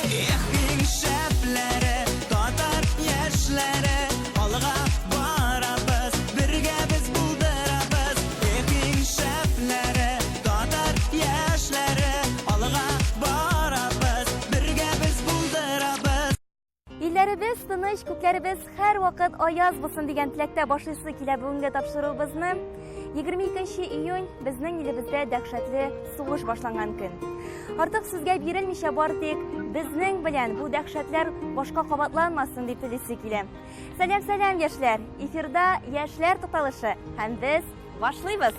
Эх, иң шәпләре, татар яшьләре, алга барабыз, бергә без булдырабыз. Эх, иң шәпләре, татар яшьләре, алга барабыз, бергә без булдырабыз. Илләребез тыныч, күкләребез һәрвакыт аяз булсын дигән теләктә башлыйсы килә бүгенге тапшыруыбызны. 22 июнь безнең илебездә дәһшәтле сугыш башланган көн. Артык сүзгә бирелмичә бар тик безнең белән бу дәһшәтләр башка кабатланмасын дип телисе килә. Сәлам, сәлам, яшьләр! Эфирда яшьләр тукталышы һәм без башлыйбыз!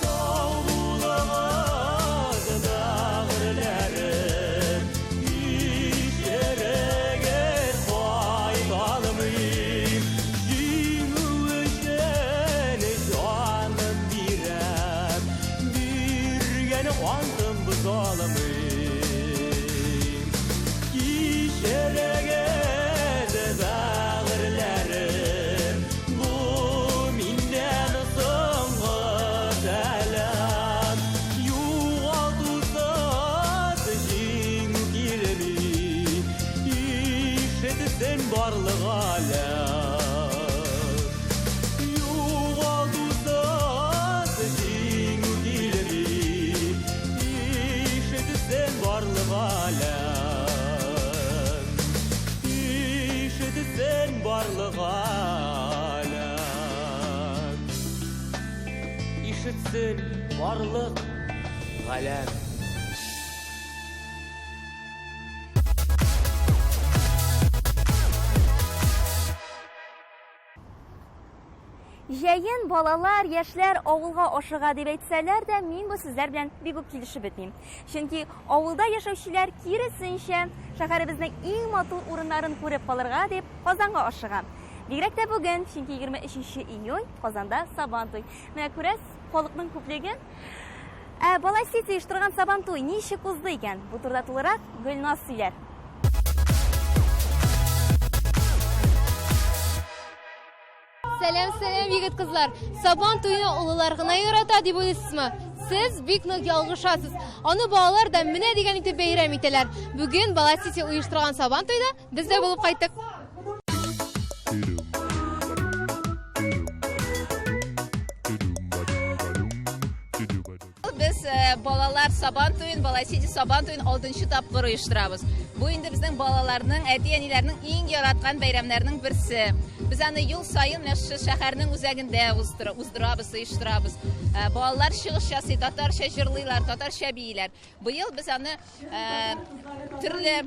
Сау булыгыз, бәгырьләрем, Кичерегез, кайталмыйм. Җиңү өчен җаным бирәм, Биргән антым бозалмыйм. Кичерегез, бәгырьләрем, Бу миннән соңгы сәлам. Югалтусыз җиңү килми, Ишетсен барлык галәм. Югалтусыз җиңү килми, Ишетсен барлык галәм. Ишетсен барлык галәм. Ишетсен барлык галәм. Җәен балалар, яшьләр авылга ашыга дип әйтсәләр дә, мин бу сүзләр белән бик үк килешеп бетмим. Чөнки авылда яшәүчеләр киресенчә, шәһәребезнең иң матур урыннарын күреп калырга дип Казанга ашыга. Бигрәк тә бүген, чөнки 23 июнь Казанда Сабантуй. Менә күрәсез, халыкның күплеген. Ә Бала Сити оештырган Сабантуй ничек узды икән? Бу турыда тулырак Гөлназ сөйләр. Сәлам, сәлам, егет кызлар. Сабан туйны олылар гына ярата дип уйлыйсызмы? Сез бик нык ялгышасыз. Аны балалар да менә дигән итеп бәйрәм итәләр. Бүген Бала Сити оештырган Сабан туйда без дә булып кайттык. Без э, балалар Сабан туен, Бала Сити Сабан туен 6 тапкыр оештырабыз. Бу инде безнең балаларның, әти-әниләрнең иң яраткан бәйрәмнәренең берсе. Без аны ел саен менә шушы шәһәрнең үзәгендә уздырабыз, оештырабыз. Э, балалар чыгыш ясый, татарча җырлыйлар, татарча бииләр. Быел без аны э, төрле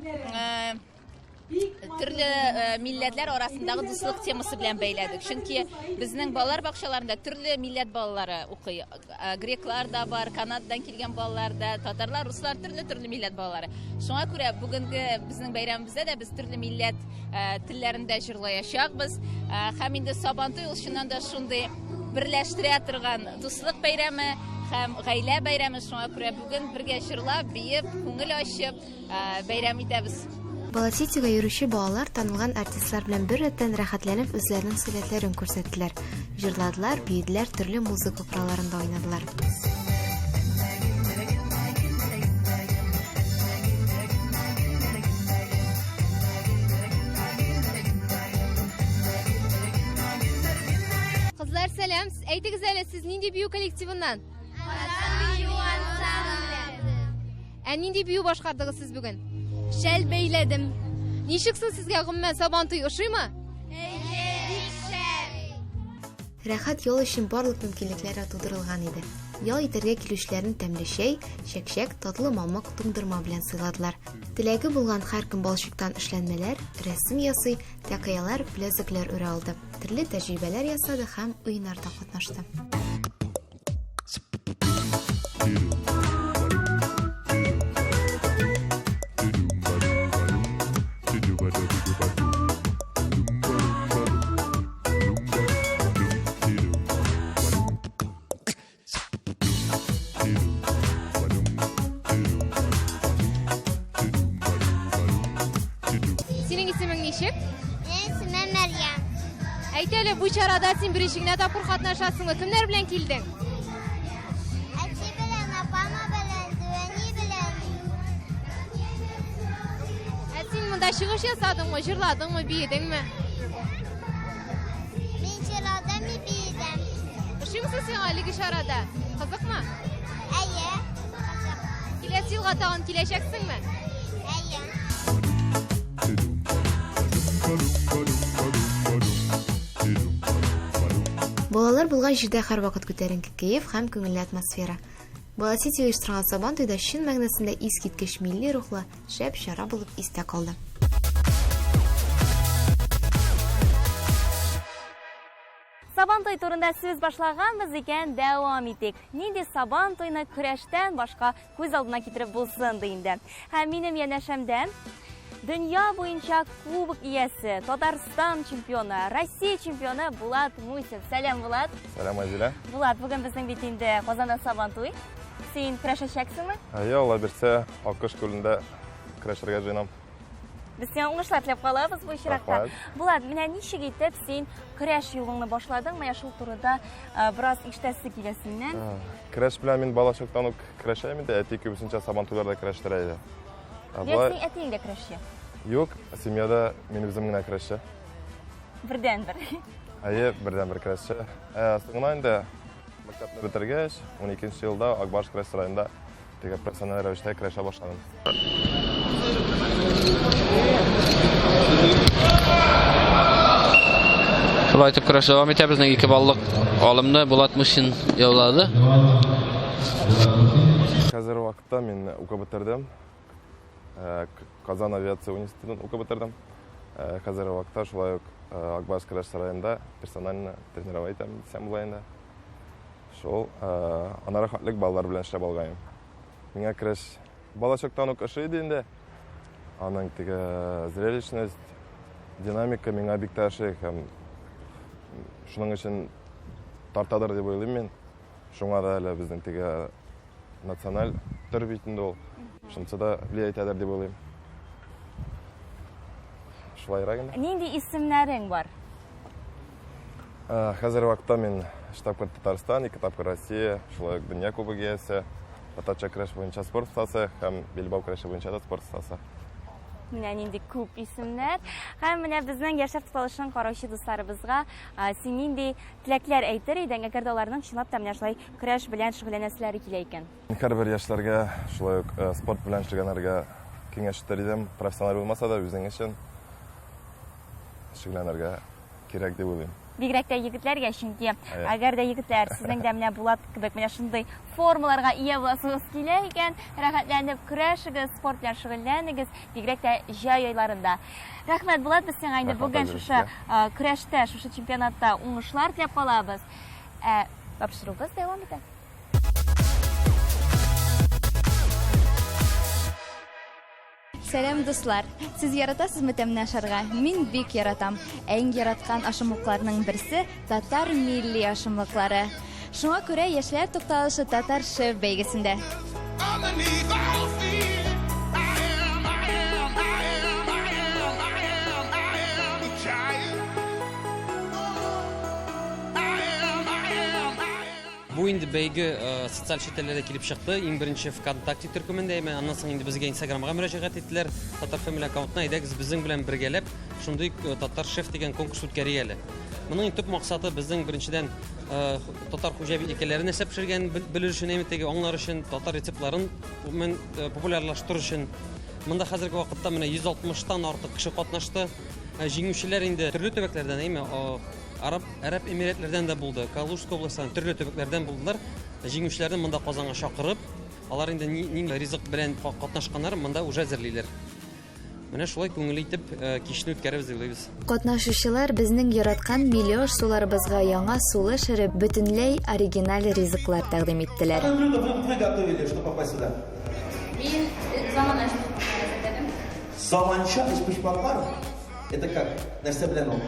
төрле э, милләтләр арасындагы дуслык темасы белән бәйләдек. Чөнки безнең балалар бакчаларында төрле милләт балалары укый. Э, греклар да бар, Канададан килгән балалар да, татарлар, руслар, төрле-төрле милләт балалары. Шуңа күрә бүгенге безнең бәйрәмебездә дә без төрле милләт э, телләрендә җырлаячакбыз. Һәм инде Сабантуй ул чыннан да шундый берләштерә торган дуслык бәйрәме һәм гаилә бәйрәме. Шуңа күрә бүген бергә җырлап, биеп, күңел ачып, Бәйрәм итәбез. Бала-Ситига йөрүче балалар танылган артистлар белән беррәттән рәхәтләнеп үзләренең сәләтләрен күрсәттеләр. Җырладылар, биеделәр, төрле музыка коралларында уйнадылар. Кызлар, сәлам! Әйтегез әле, сез нинди бию коллективыннан? Казан бию ансамбле. Ә нинди бию башкардыгыз сез бүген? Шәл бәйләдем. Ничек соң сезгә гомумән Сабантуй ошыймы? Әйе, бик шәп. Рәхәт ял өчен барлык мөмкинлекләр дә тудырылган иде. Ял итәргә килүчеләрне тәмле чәй, чәкчәк, татлы мамык, туңдырма белән сыйладылар. Теләге булган һәркем балчыктан эшләнмәләр, рәсем ясый, тәкыялар, беләзекләр үрә алды. Төрле тәҗрибәләр ясады һәм уеннарда катнашты. ничек? Минем исемем Мәрьям. Әйт әле, бу чарада син беренче генә тапкыр катнашасыңмы? Кемнәр белән килдең? Әти белән, апама белән, дәүәни белән. Ә син монда чыгыш ясадыңмы, җырладыңмы, биедеңме? Мин җырладым, мин биедем. Ошыймы сиңа әлеге чарада? Кызыкмы? Әйе. Кызык. Киләсе елга тагын киләчәксеңме? Әйе. Балалар булган җирдә һәрвакыт күтәренке кәеф һәм күңелле атмосфера. Бала-Сити оештырган Сабан туйда чын мәгънәсендә искиткеч милли рухлы, шәп чара булып истә калды. Сабантуй турында сүз башлаганбыз икән, дәвам итик. Нинди Сабантуйны көрәштән башка күз алдына китереп булсын ди инде. Һәм минем янәшәмдә дөнья буенча кубок иясе, Татарстан чемпионы, Россия чемпионы Булат Мусин. Сәлам, Булат. Сәлам, Айзилә. Булат, бүген безнең бит инде Казанда Сабантуй. Син көрәшәчәксеңме? Әйе, Алла бирсә, Аккош күлендә көрәшергә җыенам. Без сиңа уңышлар теләп калабыз бу очракта. Булат, менә ничек итеп син көрәш юлыңны башладың? Менә шул турыда бераз ишетәсе килә синнән. Көрәш белән мин бала чактан ук көрәшә идем инде. Әти күбесенчә Сабантуйларда көрәштерә иде. Димәк, синең әтиең дә көрәшче? Юк, семьяда мин үзем генә көрәшче. Бердәнбер. Әйе, бердәнбер көрәшче. Соңыннан инде мәктәпне бетергәч, 12 елда Акбарс көрәш сараенда Теге профессиональ рәвештә көрәшә башладым. Шулай итеп көрәш дәвам итә. Безнең ике баллык алымны Булат Мусин яулады. Хәзер вакытта мин укып бетердем. Э, Казан авиация университетын укып бетердем. Э, хәзер вакытта шулай ук э, Акбарс көрәш сараенда персонально тренировать итәм дисәм була инде. Шул, аннары хәтлек балалар белән эшләп алгаем. Миңа көрәш бала чактан ук ошый иде инде. Аның теге зрелищность, динамика миңа бик тә ошый һәм шуның өчен тартадыр дип уйлыйм мин. Шуңа да әле безнең теге националь төр бит инде ул. Шунысы да влиять итәдер дип уйлыйм. Шулайрак инде. Нинди исемнәрең бар? Хәзерге вакытта мин өч тапкыр Татарстан, ике тапкыр Россия, шулай ук дөнья кубогы иясе, татарча көрәш буенча спорт остасы һәм билбау көрәше буенча да спорт остасы. Менә нинди күп исемнәр. Һәм менә безнең Яшьләр тукталышын караучы дусларыбызга син нинди теләкләр әйтер идең, әгәр дә аларның чынлап та менә шулай көрәш белән шөгыльләнәселәре килә икән? Һәрбер яшьләргә, шулай ук спорт белән шөгыльләнергә киңәш итәр идем. Профессиональ булмаса да, үзең өчен шөгыльләнергә кирәк дип уйлыйм. Бигрәк тә егетләргә, чөнки әгәр дә егетләр сезнең дә менә Булат кебек менә шундый формаларга ия буласыгыз килә икән, рәхәтләнеп көрәшегез, спорт белән шөгыльләнегез, бигрәк тә җәй айларында. Рәхмәт, Булат, без сиңа инде бүген шушы көрәштә, шушы чемпионатта уңышлар теләп калабыз. Ә тапшыруыбыз дәвам итә. Сәлам, дуслар! Сез яратасызмы тәмле ашарга? Мин бик яратам. Ә иң яраткан ашымлыкларның берсе татар милли ашымлыклары. Шуңа күрә яшьләр тукталышы татар шеф бәйгесендә. Бу инде бәйге социаль челтәрләрдә килеп чыкты. Иң беренче ВКонтакте төркемендә, әмма аннан соң инде безгә Инстаграмга мөрәҗәгать иттеләр. Татар Family аккаунтына әйдәгез безнең белән бергәләп шундый Татар шеф дигән конкурс үткәрик әле. Моның төп максаты безнең беренчедән татар хуҗабикәләре нәрсә пешергәнен белер өчен, әмма теге аңлар өчен, татар рецептларын популярлаштыру өчен. Монда хәзерге вакытта менә 160 тан артык кеше катнашты. Җиңүчеләр инде төрле төбәкләрдән, әйме, Араб, Әрәп Эмиратләрдән дә булды, Калужск областьтан, төрле төбәкләрдән булдылар. Җиңүчеләрне монда Казанга чакырып, алар инде нинди ризык белән катнашканнар, монда уже әзерлиләр. Менә шулай күңелле итеп э, кичне үткәрербез дип уйлыйбыз. Катнашучылар безнең яраткан милли аш-суларыбызга яңа сулыш өреп, бөтенләй оригиналь ризыклар тәкъдим иттеләр. Какое блюдо вы готовили, чтобы попасть сюда? Мин э, заманча өчпочмаклар әзерләдем. Заманча өчпочмаклар? Это как? Нәрсә белән ул?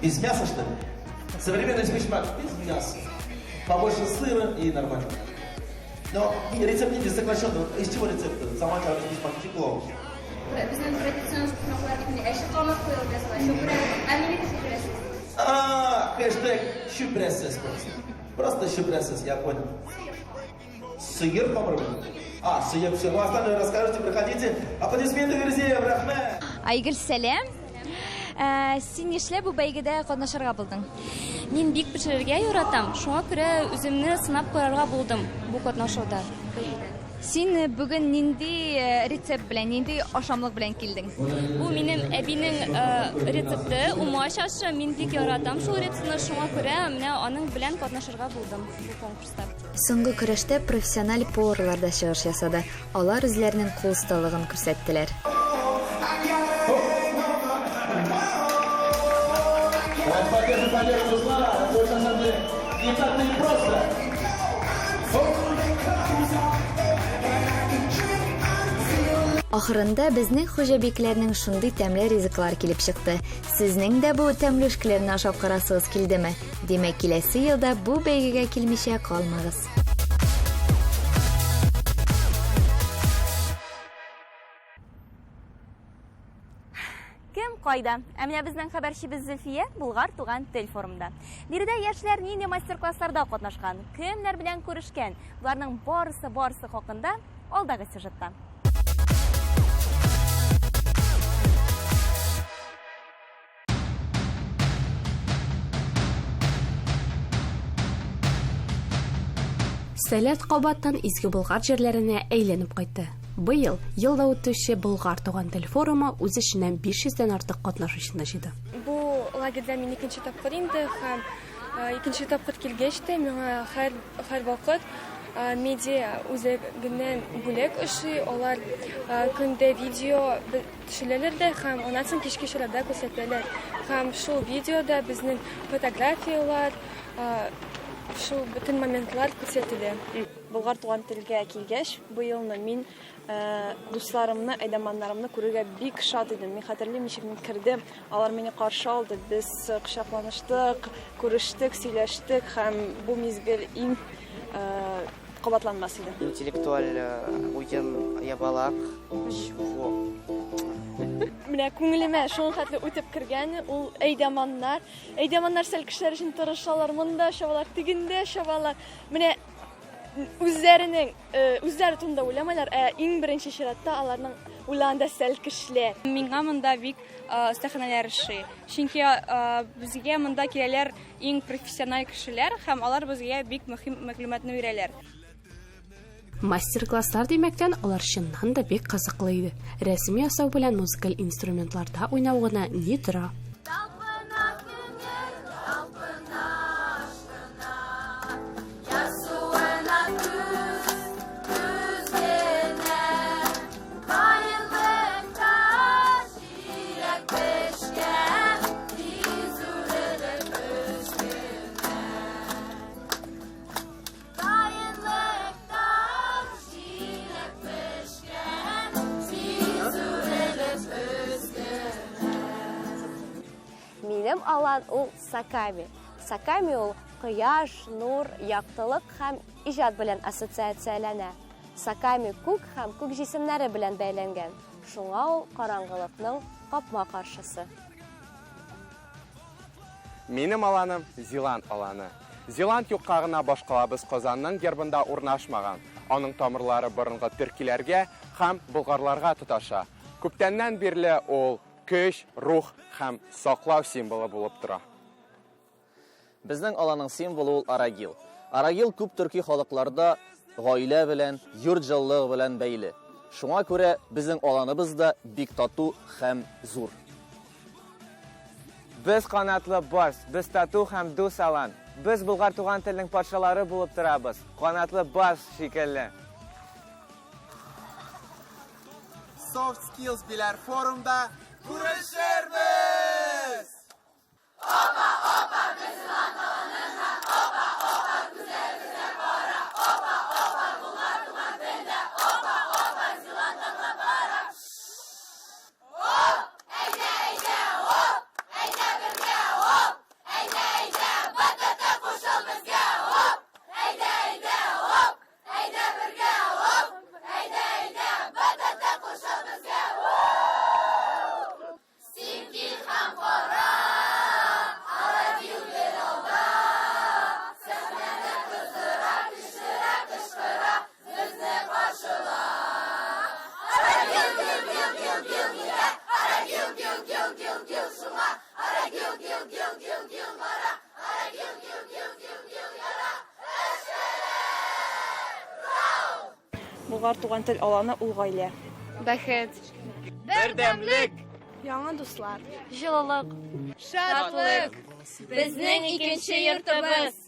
Без мяса, что ли? Современный өчпочмак без мяса. Побольше сыра и нормально. Но рецепт не сокращенный. Из чего рецепт? Заманча өчпочмак ничек була ул? Безнең традицион өчпочмаклар бит инде әче камыр куелып ясала. Чүпрә. Ә минеке чүпрәсез. А, хэштег чүпрәсез просто. Просто чүпрәсез, я понял. Сыер камыры. А, сыер, все. Ну, остальное расскажете, проходите. Аплодисменты Верзеев, рәхмәт. Айгөл, сәлам. Ә, син нишләп бу бәйгедә катнашырга булдың? Мин бик пешерергә яратам, шуңа күрә үземне сынап карарга булдым бу катнашуда. Син э, бүген нинди э, рецепт белән, нинди ашамлык белән килдең? Бу минем әбинең э, рецепты, умач ашы. Мин бик яратам шул рецептны, шуңа күрә менә аның белән катнашырга булдым бу конкурста. Соңгы көрәштә профессиональ поварлар да чыгыш ясады. Алар үзләренең кул осталыгын күрсәттеләр. Давайте поддержим поддержку Руслана. Это очень, на самом деле, не так-то и просто. Ахырында безнең хуҗабикәләрнең шундый тәмле ризыклар килеп чыкты. Сезнең дә бу тәмлүшкәләрне ашап карасыгыз килдеме? Димәк, киләсе елда бу бәйгегә килмичә калмагыз. Кем кайда? Ә менә безнең хәбәрчебез Зөлфия Булгар туган тел форумында. Биредә яшьләр нинди мастер-классларда катнашкан, кемнәр белән күрешкән? Боларның барысы барысы хакында алдагы сюжетта. Сәләт кабаттан Изге Болгар җирләренә әйләнеп кайтты. Быел елда үтүче Болгар туган тел форумы үз эченә 500 дән артык катнашучыны җыйды. Бу лагерьда мин икенче тапкыр инде һәм э, икенче тапкыр килгәч тә миңа һәр һәрвакыт э, медиа үзәгеннән бүләк ошый. Алар э, көндә видео Төшерәләр дә һәм аннан соң кичке чарада күрсәтәләр. Һәм шул видеода безнең фотографияләр, шул бөтен моментлар күрсәтелә. Болгар туган телгә килгәч, быелны мин дусларымны, әйдаманнарымны күрергә бик шат идем. Мин хәтерлим, ничек мин кердем, алар мине каршы алды, без кочакланыштык, күрештек, сөйләштек һәм бу мизгел иң кабатланмас иде. Интеллектуаль уен ябалак. Чего? Менә күңелемә шуның хәтле үтеп кергән ул әйдәманнар. Әйдәманнар сәл кешеләр өчен тырышалар, монда чабалар, тегендә чабалар. Менә үзләренең үзләре турында уйламайлар, ә иң беренче чиратта аларның уйларында сәл кешеләр. Миңа монда бик остаханәләр ошый. Чөнки безгә монда киләләр Иң профессиональ кешеләр һәм алар безгә бик мөһим мәгълүматны бирәләр. Мастер-класслар димәктән, алар чыннан да бик кызыклы иде. Рәсем ясау белән музыкаль инструментларда уйнау гына ни тора! Минем алан ул Саками. Саками ул кояш, нур, яктылык һәм иҗат белән ассоциацияләнә. Саками күк һәм күк җисемнәре белән бәйләнгән. Шуңа ул караңгылыкның капма-каршысы. Минем аланым, Зилант аланы. Зилант юкка гына башкалабыз Казанның гербында урнашмаган. Аның тамырлары борынгы төркиләргә һәм болгарларга тоташа. Күптәннән бирле ул көч, рух һәм саклау символы булып тора. Безнең аланың символы ул Арагил. Арагил күп төрки халыкларда гаилә белән, йорт җылылыгы белән бәйле. Шуңа күрә безнең аланыбыз да бик тату һәм зур. Без канатлы барс, без тату һәм дус алан. Без Болгар туган телнең патшалары булып торабыз, канатлы барс шикелле. Soft Skills Биләр форумда күрешербез! Опа, опа, без елан аланына, опа, опа, күзләребезгә кара, опа, опа, Болгар туган телдә, опа, опа, Зилантанга бара. Оп! Әйдә, әйдә, оп! Әйдә бергә, оп! Әйдә, әйдә, БТТ кушыл безгә, оп! Әйдә, әйдә, оп! Әйдә бергә, оп! Әйдә, әйдә, БТТ кушыл безгә, оп! Болгар туган тел аланы ул гаилә. Бәхет. Бердәмлек. Яңа дуслар. Җылылык. Шатлык. Безнең икенче йортыбыз.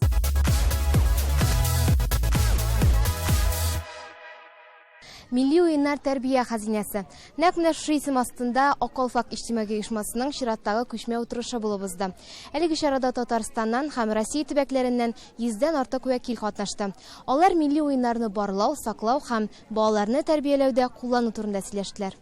Милли уеннар тәрбия хәзинәсе. Нәкъ менә шушы исем астында Ак калфак иҗтимагый оешмасының чираттагы күчмә утырышы булып узды. Әлеге чарада Татарстаннан һәм Россия төбәкләреннән йөздән артык вәкил катнашты. Алар милли уеннарны барлау, саклау һәм балаларны тәрбияләүдә куллану турында сөйләштеләр.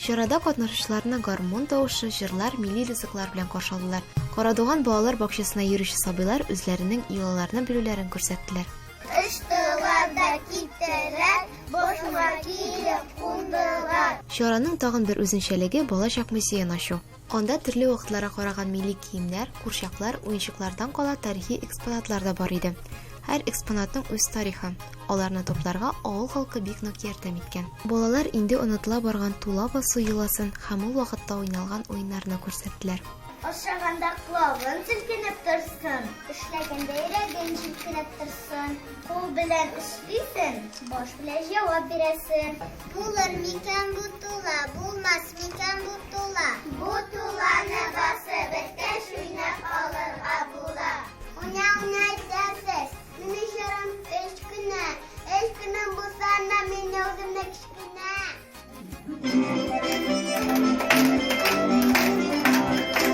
Чарада катнашучыларны гармун тавышы, җырлар, милли ризыклар белән каршы алдылар. Карадуган балалар бакчасына йөрүче сабыйлар үзләренең йолаларны белүләрен күрсәттеләр. Очтылар да киттеләр, башыма килеп кундылар. Чараның тагын бер үзенчәлеге, балачак музеен ачу. Анда төрле вакытларга караган милли киемнәр, курчаклар, уенчыклардан кала тарихи экспонатлар да бар иде. Һәр экспонатның үз тарихы. Аларны тупларга авыл халкы бик нык ярдәм иткән. Балалар инде онытыла барган тула басу йоласын һәм ул вакытта уйналган уеннарны күрсәттеләр. Ашаганда колагын селкенеп торсын, эшләгәндә йөрәген җилкенеп торсын. Кул белән эшлисең, баш белән җавап бирәсең. Булыр микән бу тула, булмас микән бу тула? Бу туланы басып беткәч, уйнап алырга була. Уйна, уйна итәсез, минем җырым өч кенә. Өч кенә булса да, мин үземне кечкенә.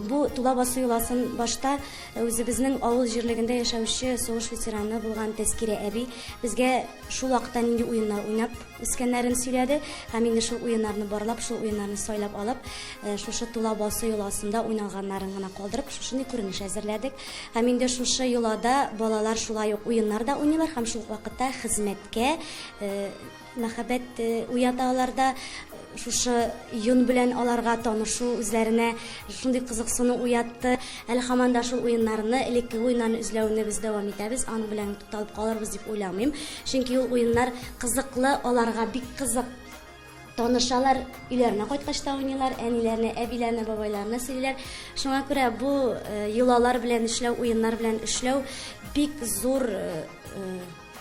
Бу тула басу йоласын башта э, үзебезнең авыл җирлегендә яшәүче сугыш ветераны булган Тәскирә әби безгә шул вакытта нинди уеннар уйнап үскәннәрен сөйләде һәм инде шул уеннарны барлап, шул уеннарны сайлап алып, э, шушы тула басу йоласында уйналганнарын гына калдырып, шушындый күренеш әзерләдек. Һәм инде шушы йолада балалар шулай ук уеннар да уйныйлар һәм шул ук вакытта хезмәткә э, Мәхәббәт уята аларда, шушы йон белән аларга танышу үзләренә шундый кызыксыну уятты. Әле һаман да шул уеннарны, элеккеге уеннарны эзләүне без дәвам итәбез, аның белән тукталып калырбыз дип уйламыйм. Чөнки ул уеннар кызыклы, аларга бик кызык танышалар, өйләренә кайткач та уйныйлар, әниләренә, әбиләренә, бабайларына сөйлиләр. Шуңа күрә бу йолалар белән эшләү, уеннар белән эшләү бик зур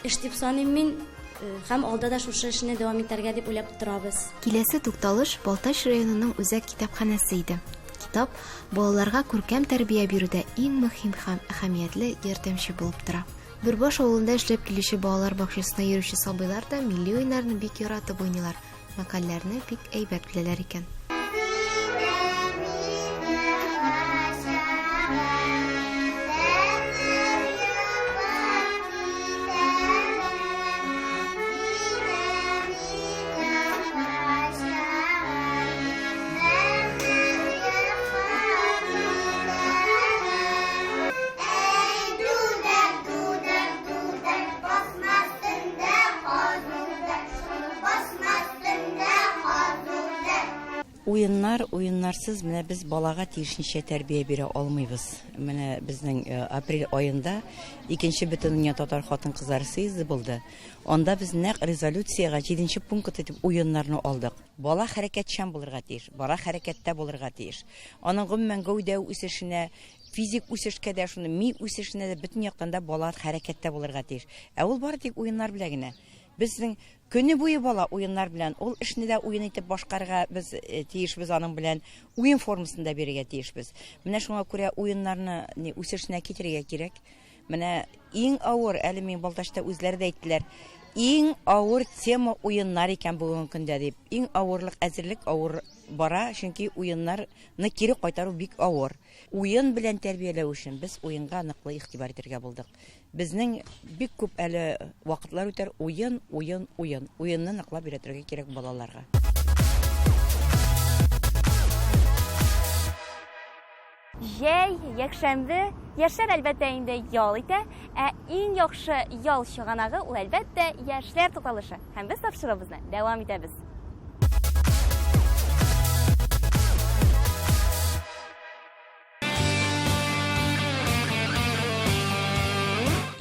Эш дип саныйм мин һәм алда да шушы эшне дәвам итәргә дип уйлап торабыз. Киләсе тукталыш Балтач районының үзәк китапханәсе иде. Китап, балаларга күркәм тәрбия бирүдә иң мөһим һәм әһәмиятле ярдәмче булып тора. Бөрбаш авылында эшләп килүче балалар бакчасына йөрүче сабыйлар да милли уеннарны бик яратып уйныйлар, мәкальләрне бик әйбәт беләләр икән. Уеннар, уеннарсыз менә без балага тиешенчә тәрбия бирә алмыйбыз. Менә безнең э, апрель аенда икенче бөтендөнья татар хатын-кызлары съезды булды. Анда без нәкъ резолюциягә җиденче пункт итеп уеннарны алдык. Бала хәрәкәтчән булырга тиеш, бала хәрәкәттә булырга тиеш. Аның гомумән гәүдә үсешенә, физик үсешкә дә, шуны ми үсешенә дә бөтен яктан да бала хәрәкәттә булырга тиеш. Ә ул бары тик уеннар белән генә. Безнең көне буе бала уеннар белән, ул эшне дә уен итеп башкарырга без э, тиешбез аның белән, уен формасында бирергә тиешбез. Менә шуңа күрә уеннарны ни үсешенә китерергә кирәк. Менә иң авыр, әле мин Балтачта үзләре дә әйттеләр, иң авыр тема уеннар икән бүгенге көндә дип. Иң авырлык әзерлек авыр бара, чөнки уеннарны кире кайтару бик авыр. Уен белән тәрбияләү өчен без уенга ныклы игътибар итәргә булдык. Безнең бик күп әле вакытлар үтәр, уен, уен, уен. Уенны ныклап өйрәтергә кирәк балаларга. Җәй, якшәмбе, яшьләр әлбәттә инде ял итә, ә иң яхшы ял чыганагы ул әлбәттә яшьләр тукталышы. Һәм без тапшыруыбызны дәвам итәбез.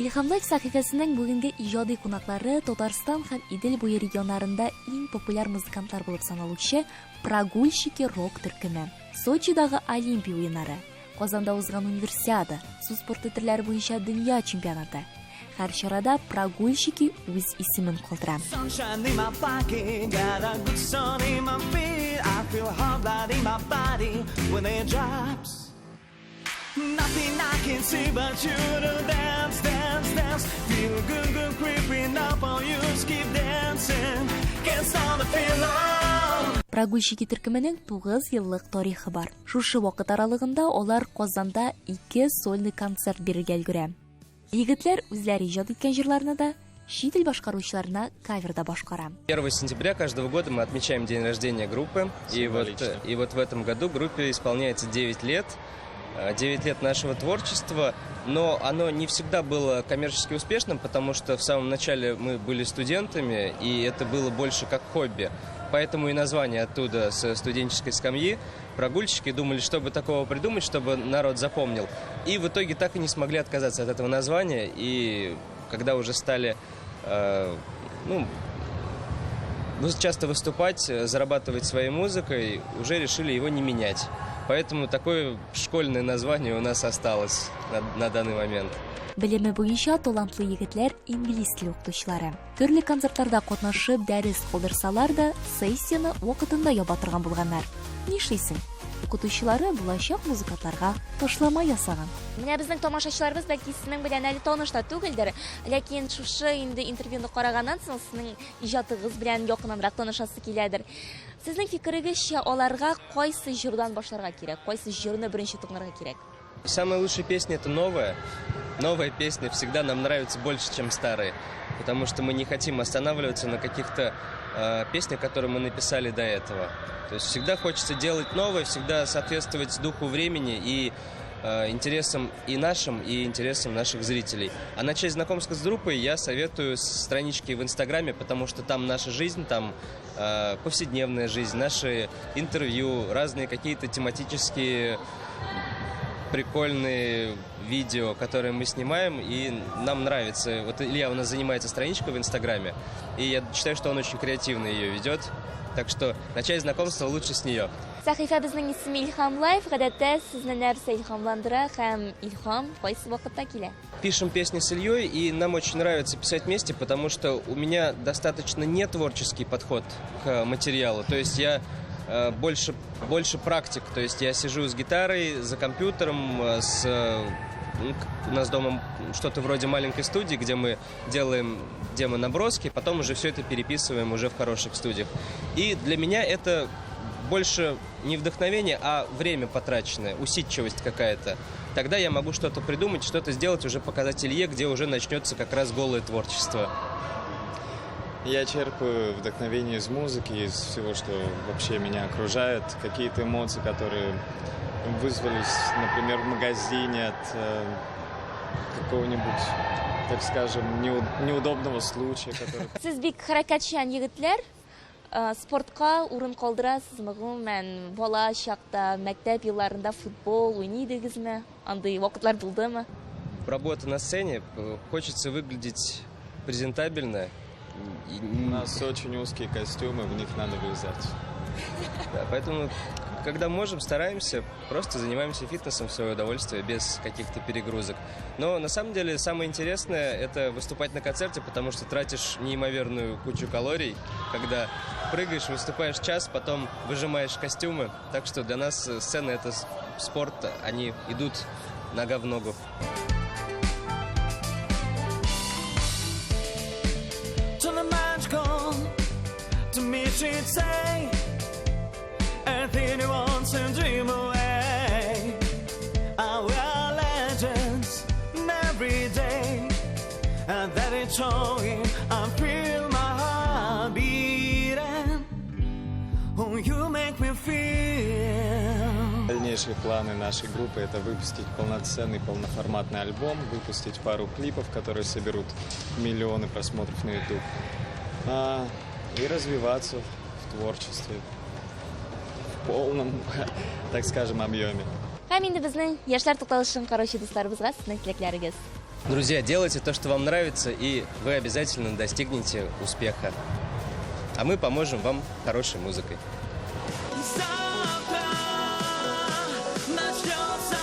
Илһам Лайф сәхифәсенең бүгенге иҗади кунаклары Татарстан һәм Идел буе регионнарында иң популяр музыкантлар булып саналучы Прогульщики рок төркеме. Сочидагы Олимпия уеннары. Казанда узган Универсиада, су спорты төрләре буенча дөнья чемпионаты. Һәр чарада прогульщики үз исемен калдыра. Nothing I can see but you to dance, dance, dance. Feel good, good creeping up on you. Keep dancing, can't stop the feeling. Прогульщики төркеменең 9 еллык тарихы бар. Шушы вакыт аралыгында алар Казанда ике сольный концерт бирергә өлгерә. Егетләр үзләре иҗат иткән җырларны да, чит ил башкаручыларына кавер да башкара. 1 сентября каждого года мы отмечаем день рождения группы. И вот, и вот в этом году группе исполняется 9 лет. 9 лет нашего творчества, но оно не всегда было коммерчески успешным, потому что в самом начале мы были студентами, и это было больше как хобби. Поэтому и название оттуда с студенческой скамьи. Прогульщики думали, чтобы такого придумать, чтобы народ запомнил. И в итоге так и не смогли отказаться от этого названия. И когда уже стали ну, часто выступать, зарабатывать своей музыкой, уже решили его не менять. Поэтому такое школьное название у нас осталось на данный момент. Белеме буенча талантлы егетләр инглиз теле укытучылары. Төрле концертларда катнашып дәрес калдырсалар да, сессияне вакытында яба торган булганнар. Нишлисең? Укытучылары булачак музыкантларга ташлама ясаган. Менә безнең тамашачыларыбыз бәлки сезнең белән әле таныш та түгелдер, ләкин шушы инде интервьюны караганнан соң сезнең иҗатыгыз белән якыннанрак танышасы киләдер. Сезнең фикерегезчә, аларга кайсы җырдан башларга кирәк, кайсы җырны беренче тыңларга кирәк? Самая лучшая песня – это новая. Новая песня всегда нам нравится больше, чем старые, потому что мы не хотим останавливаться на каких-то песнях, которые мы написали до этого. То есть всегда хочется делать новое, всегда соответствовать духу времени и интересам и нашим, и интересам наших зрителей. А начать знакомство с группой я советую с странички в Инстаграме, потому что там наша жизнь, там повседневная жизнь, наши интервью, разные какие-то тематические прикольные видео, которые мы снимаем, и нам нравится. Вот Илья у нас занимается страничкой в Инстаграме, и я считаю, что он очень креативно ее ведет. Так что начать знакомство лучше с нее. Сәхифәбезнең исеме Илһам Лайф. Гадәттә сезне нәрсә илһамландыра һәм илһам кайсы вакытта килә? Пишем песни с Ильей, и нам очень нравится писать вместе, потому что у меня достаточно нетворческий подход к материалу. То есть я больше практик. То есть я сижу с гитарой, за компьютером, ну, у нас дома что-то вроде маленькой студии, где мы делаем демо-наброски, потом уже все это переписываем уже в хороших студиях. И для меня это больше не вдохновение, а время потраченное, усидчивость какая-то. Тогда я могу что-то придумать, что-то сделать, уже показать Илье, где уже начнется как раз голое творчество. Я черпаю вдохновение из музыки, из всего, что вообще меня окружает. Какие-то эмоции, которые вызвались, например, в магазине от какого-нибудь, так скажем, неудобного случая. Который... Сез бик хәрәкәтчән егетләр. Спортка урын калдырасызмы? Гомумән, бала чакта, мәктәп елларында футбол уйный идегезме? Андый вакытлар булдымы? Работа на сцене, хочется выглядеть презентабельно. У нас очень узкие костюмы, в них надо влезать. Да, поэтому, когда можем, стараемся, просто занимаемся фитнесом в свое удовольствие, без каких-то перегрузок. Но на самом деле самое интересное – это выступать на концерте, потому что тратишь неимоверную кучу калорий, когда прыгаешь, выступаешь час, потом выжимаешь костюмы. Так что для нас сцена – это спорт, они идут нога в ногу. Anything you want to dream away. We are legends every day, and that it's showing. I feel my heart beating. Oh, you make me feel. Дальнейшие планы нашей группы — это выпустить полноценный, полноформатный альбом, выпустить пару клипов, которые соберут миллионы просмотров на YouTube, и развиваться в творчестве. В полном, так скажем, объеме. Һәм инде безнең яшьләр тукталышын караучы дусларыбызга сезнең теләкләрегез. Друзья, делайте то, что вам нравится, и вы обязательно достигнете успеха. А мы поможем вам хорошей музыкой. Завтра начнется.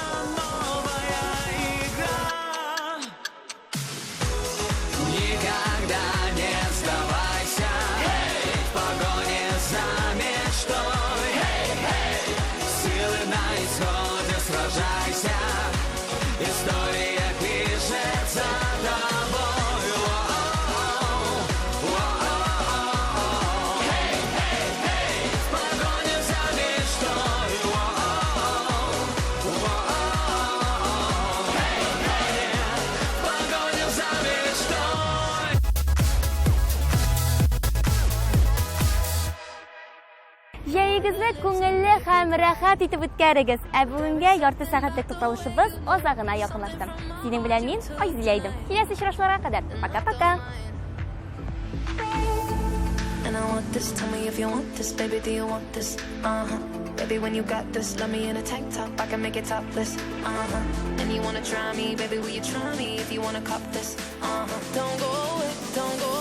мечтой. Эй, эй, силы на исходе, сражайся. История пишет за тобой. О-о-о, о-о-о. Эй, эй, эй, в погоне за мечтой. О-о-о, о-о-о. Эй, эй, в погоне за мечтой. Җәегезне күңелле һәм рәхәт итеп үткәрегез. Ә бүгенгә ярты сәгатьлек тукталышыбыз азагына якынлашты. Синең белән мин Айзилә идем. Киләсе очрашуларга кадәр. Пока-пока. And I want this, tell me if you want this, baby, do you want this? Uh-huh. Baby, when you got this, love me in a tank top, I can make it topless. Uh-huh. And you wanna try me, baby, will you try me if you wanna cop this? Uh-huh. Don't go away, don't go